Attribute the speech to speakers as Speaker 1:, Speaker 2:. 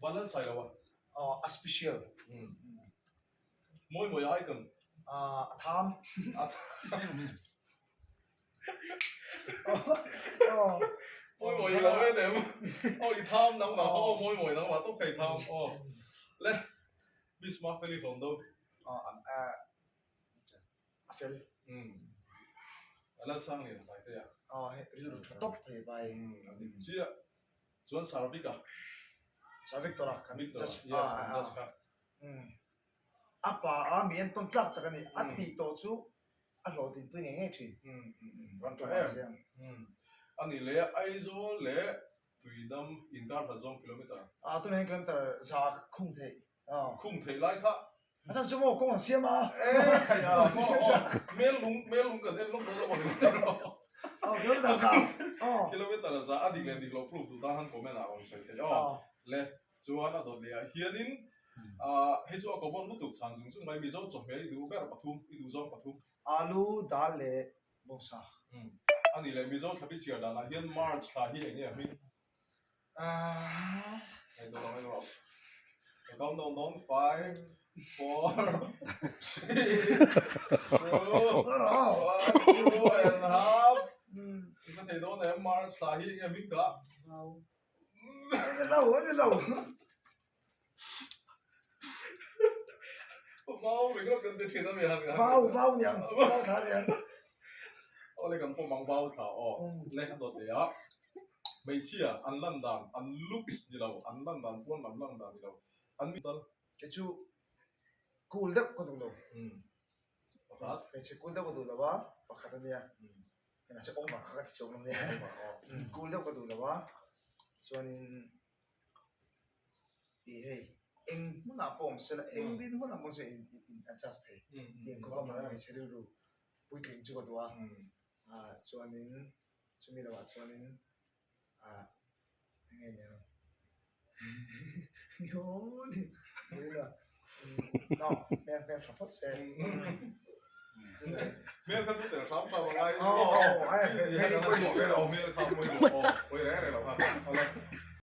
Speaker 1: Van Lal Sailoa.
Speaker 2: A special.
Speaker 1: Mawi mawi a icon.
Speaker 2: A tham.
Speaker 1: Mawi mawi i lo en em? Aw i tham nangmah kha aw mawi mawi nangmah tawp kha i tham aw. Le Miss Mafeli hlawm do.
Speaker 2: A fel.
Speaker 1: A Lalsang lian tlai te a.
Speaker 2: Aw hei rilru tha tawp thei bai.
Speaker 1: A dik chiah. Chuan Sir Vic-a.
Speaker 2: Sir Victor-a kan
Speaker 1: judge. Yes kan judge kha.
Speaker 2: A pa a mi en tawn tlak tak a ni. A tih tawh chu a hlawhtlinpui ngei ngei thin.
Speaker 1: Ram tha em. A ni leh Aizawl leh Tuidam inkar hlat zawng kilometer.
Speaker 2: A tunah hian kilometer za khung theih.
Speaker 1: Khung theih lai kha.
Speaker 2: A chhan chu maw kawng an siam a.
Speaker 1: E khai a maw mel lung mel lung kan en lawk dawn emaw ni
Speaker 2: maw kilometer za.
Speaker 1: Kilometer za a dik leh dik loh proof duh tan han comment ah rawn sawi theih aw. Le Chuan a dawt leh ah hianin ah hei chu a common lutuk chhan zung zung mai Mizo chawhmeh i duh ber pathum i duh zawng pathum.
Speaker 2: Alu, dal leh bawngsa.
Speaker 1: Umm a nih leh Mizo thlapi chhiar dan ah hian March thla hi eng nge a hming?
Speaker 2: Ahh.
Speaker 1: Hei dawr ang hei dawr ang. Ka count down dawn five, four, three, two, one, two and half. I hre thei dawn em March thla hi eng nge a hming kah?
Speaker 2: Ani lo, ani lo.
Speaker 1: Vau ringawt kan ti thin a mi han.
Speaker 2: Vau, vau niang, vau thla niang.
Speaker 1: Aw le kan pawm ang vau thla aw. Le a dawt leh a. Hmeichhia an lan dan, an looks ni lo, an lan dan pawn lam lang dan ni lo. An mi tal.
Speaker 2: Kei chu cool deuh ka duh lo. Pakhat. Hmeichhe cool deuh ka duh lo a, pakhat a nia. Engah chuan over kha ka ti chauh lo nia. Cool deuh ka duh lo a, chuanin tih hei eng hmunah pawh awm sela, eng din hmunah pawh awm sela in in adjust thei tih ang khawp a hmeichhe rilru puitling chu ka duh a, ah chuanin chumi lohah chuanin ah eng nge ni ang hmel hmel tha phawt se.
Speaker 1: Hmel kha chu tel hram hram a ngai. Hmel kha pawimawh ber aw hmel kha pawimawh aw pawi reng reng lo kha.